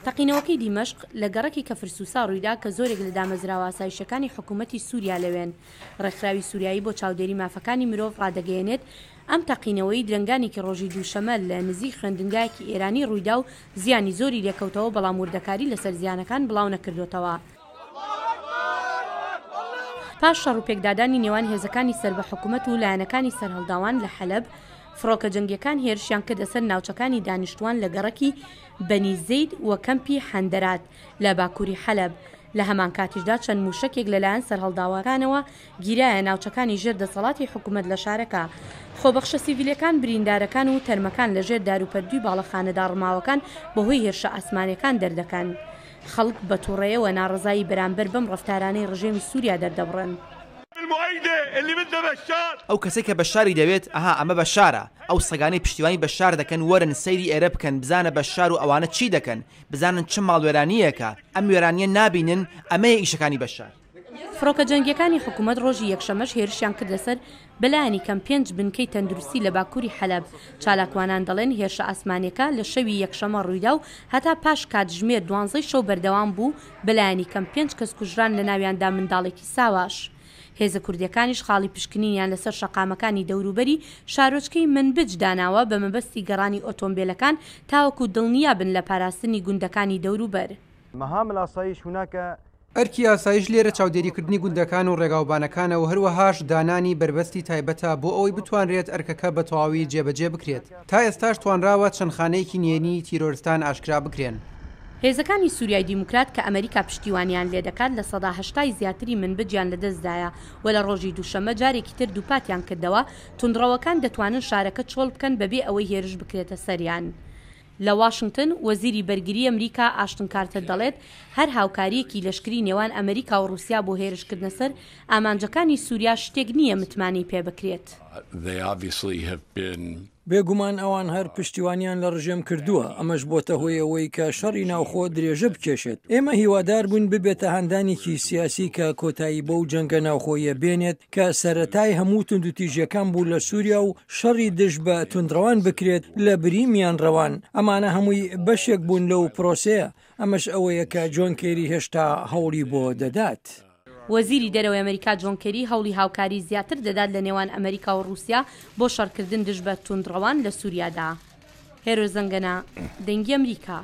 تەقینەوەکەی دیمەشق لە گەڕەکی کەفرسوسا ڕوویدا کە زۆرێک لە دامەزراوە ئاسایشیەکانی حکوومەتی سووریا لەوێن. ڕێکخراوی سووریایی بۆ چاودێری مافەکانی مرۆڤ ڕادەگەیەنێت، ئەم تەقینەوەی درەنگانێکی ڕۆژی دووشەمە لە نزیک خوێندنگایەکی ئێرانی ڕوویدا و زیانی زۆری لێکەوتەوە بەڵام وردەکاری لەسەر زیانەکان بڵاونەکردۆتەوە. پاش شەڕ و پێکدادانی نێوان هێزەکانی سەر بە حکومەت و لایەنەکانی سەرهەڵداوان لە حەلەب، فڕۆکە جەنگییەکان هێرشیان کردە سەر ناوچەکانی دانیشتووان لە گەڕەکی بەنی زەید و کەمپی حەندەرات لە باکووری حەلەب، لە هەمانکاتیشدا چەند مووشەکێک لەلایەن سەرهەڵداوەکانەوە گیرایە ناوچەکانی ژێر دەسەڵاتی حکومەت لە شارەکە. خۆبەخشە سیڤیلەکان بریندارەکان و تەرمەکان لە ژێر داروپەردووی باڵەخانە داڕماوەکان بەهۆی هێرشە ئاسمانیەکان دەردەکەن. خەڵک بە توڕەیەوە ناڕەزایی بەرامبەر بەم ڕەفتارانەی ڕژێمی سوریا دەردەبڕن. ئەو کەسەی کە بەشاری دەوێت، ئەها ئەمە بەشارە، ئەو سەگانەی پشتیوانی بەشار دەکەن وەرن سەیری ئێرە بکەن بزانە بەشار و ئەوانە چی دەکەن، بزانن چ ماڵوێرانییەکە، ئەم وێرانییە نابینن، ئەمەیە ئیشەکانی بەشار. فڕۆکە جەنگییەکانی حکومەت ڕۆژی یەکشەممەش هێرشیان کردە سەر بەلایەنی کەم پێنج بنکەی تەندروستی لە باکووری حەلەب. چالاکوانان دەڵێن هێرشە ئاسمانییەکە لە شەوی یەکشەممە ڕوویدا و هەتا پاش کاتژمێر دوانزەی شەو بەردەوام بوو، بەلایەنی کەم پێنج کەس کوژران لەناویاندا منداڵێکی ساواش. هێزە کوردییەکانیش خاڵی پشکنینیان لەسەر شەقامەکانی دەوروبەری شارۆچکەی منبج داناوە بە مەبەستی گەڕانی ئۆتۆمبێلەکان تاوەکو دڵنیابن لە پاراستنی گوندەکانی دەوروبەر. مهام الاسایش هناک. ئەرکی ئاسایش لێرە چاودێریکردنی گوندەکان و ڕێگاوبانەکانە و هەروەهاش دانانی بەربەستی تایبەتە بۆ ئەوەی بتوانرێت ئەرکەکە بە تەواوی جێبەجێ بکرێت. تا ئێستاش توانراوە چەند خانەیەکی نهێنیی تیرۆرستان ئاشکرا بکرێن. هێزەکانی سوریای دیموکرات کە ئەمەریکا پشتیوانیان لێدەکات 80% زیاتری منبجیان لەدەستدایە و لە ڕۆژی دووشەممە جارێکی تر دووپاتیان کردەوە توندڕەوەکان دەتوانن شارەکە چۆڵ بکەن بەبێ ئەوەی هێرش بکرێتە سەریان. لە واشنتن، وەزیری بەرگری ئەمریکا ئاشتن کارتەر دەڵێت، هەر هاوکارییەکی لەشکری نێوان ئەمریکا و ڕووسیا بۆ هێرشکردنە سەر ئامانجەکانی سووریا شتێک نییە متمانەی پێبکرێت. بێگومان ئەوان هەر پشتیوانیان لە ڕژێم کردووە، ئەمەش بۆتە هۆی ئەوەی کە شەڕی ناوخۆ درێژە بکێشێت. ئێمە هیوادار بووین ببێتە هاندانێکی سیاسی کە کۆتایی بەو جەنگە ناوخۆییە بێنێت کە سەرەتای هەموو توندوتیژیەکان بوو لە سووریا و شەڕی دژ بە توندڕەوان بکرێت لە بری میانڕەوان، ئەمانە هەمووی بەشێک بوون لەو پرۆسەیە، ئەمەش ئەوەیە کە جۆن کێری هێشتا هەوڵی بۆ دەدات. وەزیری دەرەوەی ئەمەریکا جۆن کێری هەوڵی هاوکاری زیاتر دەدات لە نێوان ئەمەریکا و ڕووسیا بۆ شەڕکردن دژ بە توندڕەوان لە سووریادا. هێرۆ زەنگەنە، دەنگی ئەمریکا.